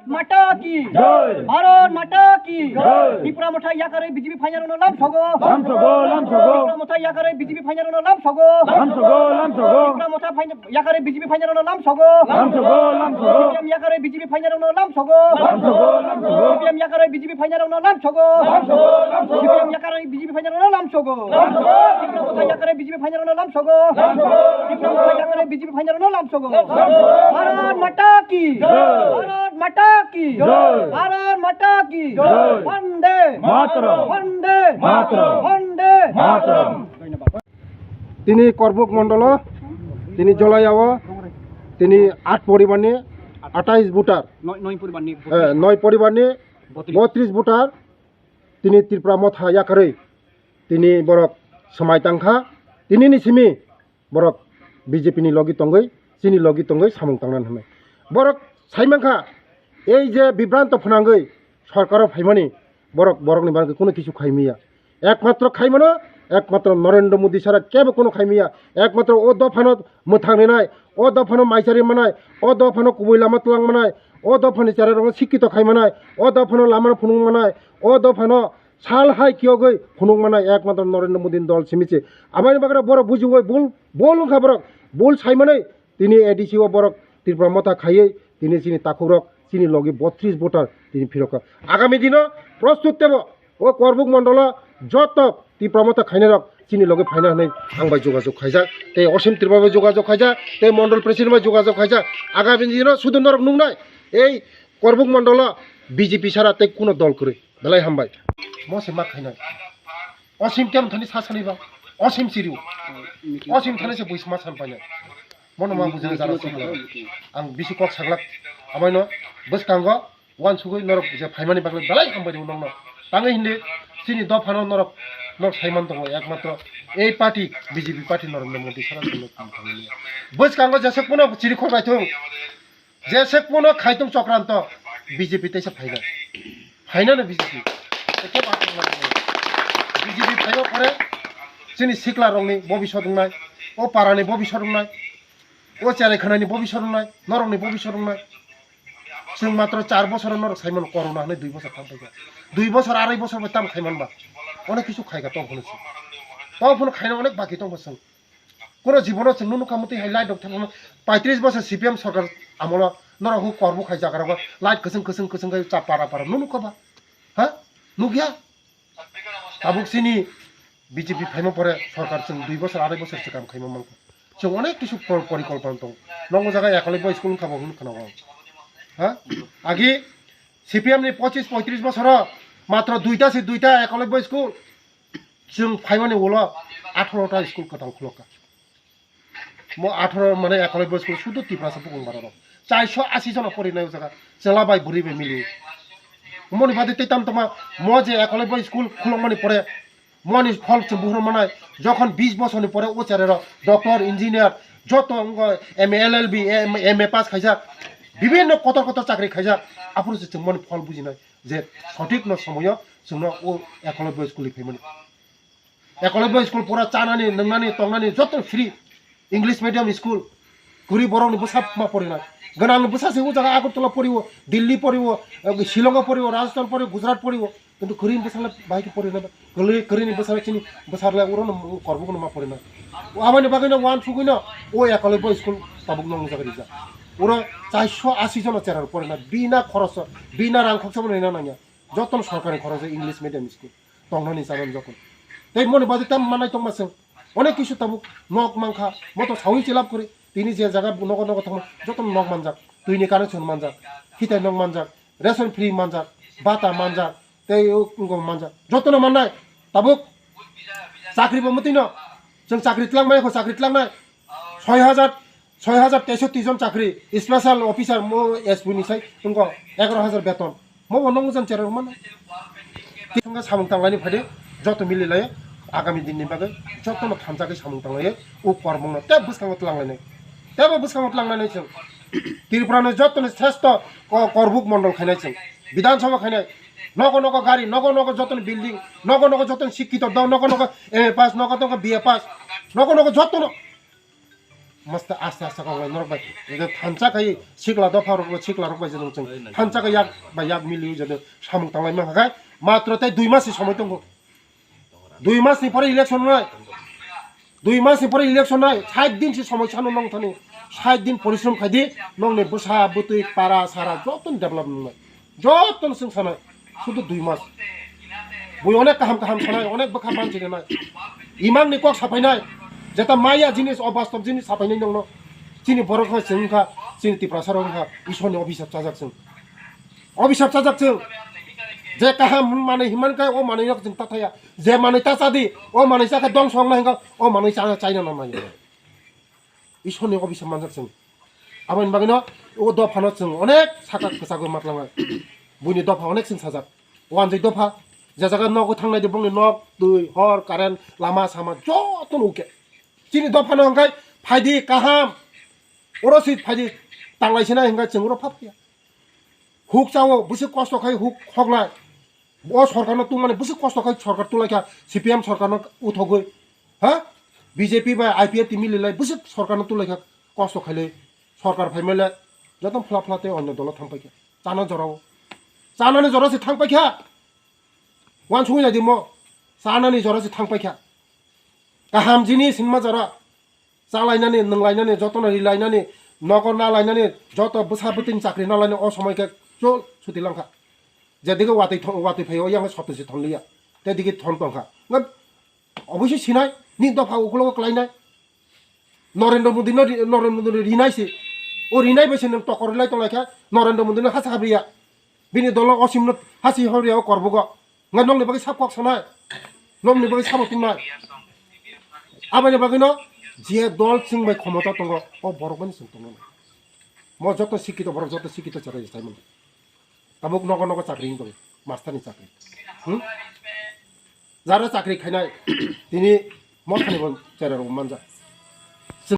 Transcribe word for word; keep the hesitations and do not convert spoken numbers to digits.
Mata ki! Jai! Bharat Mata ki! Jai! Tipra Motha yakarwi B J P phainarokno lamsogo! Lamsogo, lamsogo! Tipra Motha yakarwi B J P phainarokno lamsogo! Lamsogo, lamsogo! Tipra Motha phaina-, yakarwi B J P phainarokno lamsogo! Lamsogo, lamsogo! C P M yakarwi B J P phainarokno lamsogo! Lamsogo, lamsogo! C P M yakarwi B J P phainarokno lamsogo! Lamsogo, lamsogo! C P M yakarwi B J P phainarokno lamsogo! Lamsogo, lamsogo! Tipra Motha yakarwi B J P phainarokno lamsogo! Lamsogo, lamsogo! Tipra Motha yakarwi B J P phainarokno lamsogo! Lamsogo, lamsogo! Bharat Mata ki! Jai! Bharat Mata ki! Jai! Bharat Mata ki! Jai! Vande Mataram! Vande Mataram! Vande Mataram! Tini Korbuk Mondolo, tini Jolaiao, tini aat poribarni atais voter, noi, noi poribarni eh, noi poribarni botris. Botris voter, tini Tripura Motha yakarwi, tini borok swmai tangkha, tini ni simi borok B J P ni logi tongwi, chini logi tongwi samung tangnani hwnwi. Borok saimankha, ei je bibranto phwnangwi sorkaro phaimani, borok, borokni bagwi kunu kisu khaimiya. Ekmatro khaimano, ekmatro Narendra Modi sara kebo kunu khaimiya. Ekmatro o dophano mwthang rinai, o dophano maisari manai, o dophano kubui lama twlang manai, o dophani cherairokno sikkito khai manai, o dophano lamano phunuk manai, o dophano sal hai kiyogwi phunuk manai ekmatro Narendra Modi ni dol simi se. Aboni bagwi borok bujiwi bul, bul wngkha borok. Bul saimanwi tini A D C o borok Tripura Motha khaiwi tini chini takhukrok chini logi botris voter tini phirokha. Agami dino prostut tebo o Korbuk Mondolo joto Tripura Motha khainairok chini logi phaina hwnwi ang bai jogajog khaijak. Tei Osim Tripura bai jogajog khaijak, tei Mondol President bai jogajog khaijak. Agami dino sudu norok nuknai ei Korbuk Mondolo B J P sara tei kuno dol kwrwi. Belai hambai. Mo se ma khainai. Osim tem thani sa sani ba. Osim siriu. Osim thani se buis ma san painai. Mono ma bujina jara sikla. Ang bisi kok saglak. Amaino bwskango wan sugui norok je phaimani bagwi belai hambai rw nokno. Tangwi hindi chini dophano norok nok saiman tongo ekmatro ei party B J P party Narendra Modi sara simi. Bwskango jesok pono chirikhok naithung. Jesek pono khaitung chokranto B J P teisa phaina. Phainano B J P. Tei kebo athang nang nai. B J P phaima pore chini sikla rokni bobisot wngnai, o parani bobisot wngnai, o cherai khanani bobisot wngnai, norokni bobisot wngnai. Chwng matro char bosoro norok saimano corona hinwi dui bosor thang paikha. Dui bosor, arai bosor bai tamo khaimanba. Onek kisu khaikha tong phano se. Tong phano khaina onek baki tongkha chwng. Koro jibono chwng nukha mwtwi hai light rok thangma paitris bosor C P M sorkar amolo norok hu korbu khai jaga rogo light kwchwng kwchwng kwchwng khai cha para para nukha ba? Ha? Nukya? Tabuk chini B J P phaima pore sorkar chwng dui bosor arai bosor se kam khaima mankha. Chwng onek kisu por-, porikolpona tongo. Nokno jaga Ekalobya school wngkha bo hwn khna o. Ha? Agi C P M ni pochis poitris bosoro matro duita se duita Ekalobya school. Chwng phaimani ulo atharo ta school kwtal khulokha. Mo atharo mane Ekalobya school sudu Tiprasa bukung bararo. Chairso asi jona porinai o jaga. Chwla bai bwrwi bai mili. Moni bade tei tam tama mo je Ekalobya school khulokmani pore moni phol chwng buhur manai. Jokhon bis bosorni pore o cherero doctor, engineer, joto wngkha M A, L L B, M A pass khaijak. Bibinno kotor kotor chakri khaijak. Aphuru se chwng moni phol bujinai je sothik no somoyo chwngno o Ekalobya school ni phaimani. Ekolobya school pura chanani, nwngnani, tongnani joto free. English medium school. Kwrwi borokni bwsa ma porinai. Gwnangni bwsa se o jaga Agartala poriwo, Delhi poriwo, eh, Shillong poriwo, Rajasthan poriwo, Gujarat poriwo. Kintu kwrwini bwsala bahai khe porinai. Kwrwi, kwrwini bwsala chini bwsarle urono korbukono ma porinai. O aboni bagwino uansugwino o Ekolobya school tabuk nongni jaga rijak. Uro chairso asi jona cheraro porinai. Bina khoroso, bina rang khoksa bo rina nangya. Jotono sorkarni khoroso English medium school. Tongnani chanani joto. Tei moni badi tam manai tongma chwng. Onek kisu tabuk nok mankha, moto sawi chilap kwrwi. Tini je jaga nogo nogo thangma, jotono nok manjak. Twini connection manjak. Hitai nok manjak. Ration free manjak. Bata manjak. Tei o wngkha manjak. Jotono mannai. Tabuk chakri bo mwtwino. Chwng chakri twlang maya kho, chakri twlangnai. Soi hajar, soi hajar teishotti jon chakri, special officer mo S P ni sai wngkha egaroh hajar beton. Mo bo nung jan cherok mano. Kisungkha samung tanglaini phade, joto mili lai, agami dinni bagwi jotono thansa khe samung tanglaio, o kormongno tei bwskango twlanglainai. Tei bo bwskango twlanglainai chwng. Tripura no jotoni sreshto ko-, korbuk mondol khainai chwng. Bidhan Sabha khainai. Nogo nogo gari, nogo nogo jotoni building, nogo nogo jotoni sikkito, do-, nogo nogo M A pass, nogo nogo B A pass, nogo nogo jotono Masta asta asta kok lai norok bai. Ede thansa kai sikla dopha rok, sikla rok bai jadong chwng. Thansa kai yak bai yak mili jadong samung tanglai ma khakai. Matro tei dui mas ni somoi tongo. Dui mas ni pore election nai. Dui mas ni pore election nai. Sait din si somoi sano nong thani. Sait din porishrom khai di. Nong ni bwsa bwtwi para sara joto ni develop nai. Joto no chwng sanai. Sudu dui mas. Bui onek kaham kaham sanai, onek bwkha manchini nai. Imang ni kok sapainai. Jeta maya jinis, obastob jinis sapainai nongno. Chini borok hai chwng wngkha, chini Tiprasa rok wngkha, Isor ni obhisap chajak chwng. Obhisap chajak chwng. Je kaham manwi himan khe o manwi rok chwng tathaya. Je manwi ta chadi, o manwi chakhe dongso wngnai hwnkha, o manwi chana chaina nang nai. Isor ni obhisap manjak chwng. Aboni bagwino o dopha no chwng onek saka kwchagwi matlangnai. Buini dopha onek chwng sajak. Wanjwi dopha, je jaga nogo thangnai de bongni nok, twi, hor, current, lama sama joto no uke. Chini dopha no hwnkhe phaidi kaham. Oro si phaidi tanglai sinai hwnkhe chwng oro phap ya. Huk chao, bwswk kosto khai huk hoknai. O sorkarno tungmani bwswk kosto khai sorkar tulaikha, C P M sorkarno uthogwi. Ha? B J P bai I P F T mililai bwswk sorkarno tulaikha, kosto khailai. Sorkar phaimale joto phla phla tei onyo dolo thangpaikha. Chana jorao. Chanani jora se thangpaikha. Wansugwi naidi mo. Chanani jora se thangpaikha. Kaham jinis hinma jora. Chalainani, nwnglainani, jotono rilainani, nogo nalainani, joto bwsa bwtwini chakri nalainani o somoi khe chul suti langkha. Jedige watwi thon-, watwi phaio, yang sotwi se thonliya. Tedige thon tongkha. Nga oboisoi sinai, ni dopha ukulogo klainai. Narendra Modi no ri-, Narendra Modi no rinai se. O rinai bai se nwng tokor rilai tonglaikha, Narendra Modi no hasa habriya. Bini dolo osimno hasi horiya o korbugo. Nga nokni bagwi sab kok sanai. Nokni bagwi sabo tungnai. Aboni bagwino je dol chwng bai khomota tongo, o borok bai chwng tongo. Mo joto sikito borok, joto sikito cherai sai mano. Tabuk nogo nogo chakri wng tongo, master ni chakri. Hmm? Jara chakri khainai, tini mothani bo cherai rok manjak.